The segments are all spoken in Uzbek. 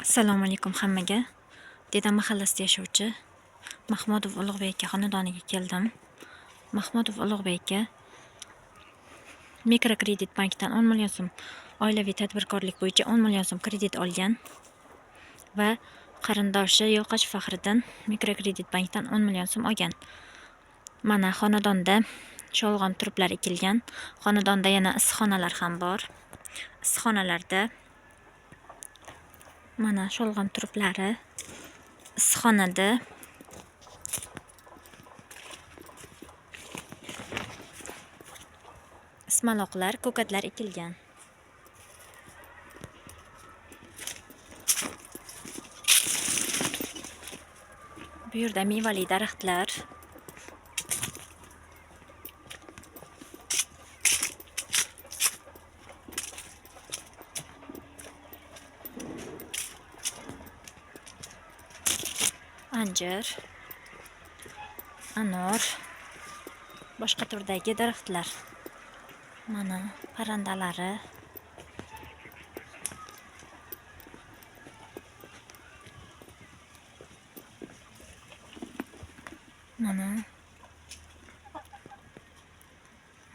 Assalomu alaykum hammaga. Dedam mahallasida yashovchi Mahmudov Ulug'bek aka xonadoniga keldim. Mahmudov Ulug'bek aka mikrokredit bankdan 10 million so'm oilaviy tadbirkorlik bo'yicha 10 million so'm kredit olgan va qarindoshi Yo'qash Faxriddin mikrokredit bankdan 10 million so'm olgan. Mana xonadonda sholg'om turplar ekilgan. Xonadonda yana issiqxonalar ham bor. Issiqxonalarda mana sholg'om turplari, issiqxonada ismaloqlar, ko'katlar ekilgan. Bu yerda mevali daraxtlar. Anjir, anor, boshqa turdagi daraxtlar. Mana parrandalari.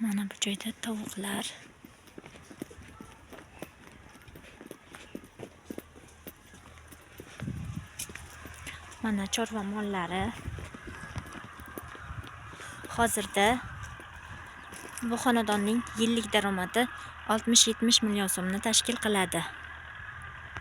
Mana bu joyda tovuqlar. Mana chorva mollari. Hozirda bu xonadonning yillik daromadi 60-70 million so'mni tashkil qiladi.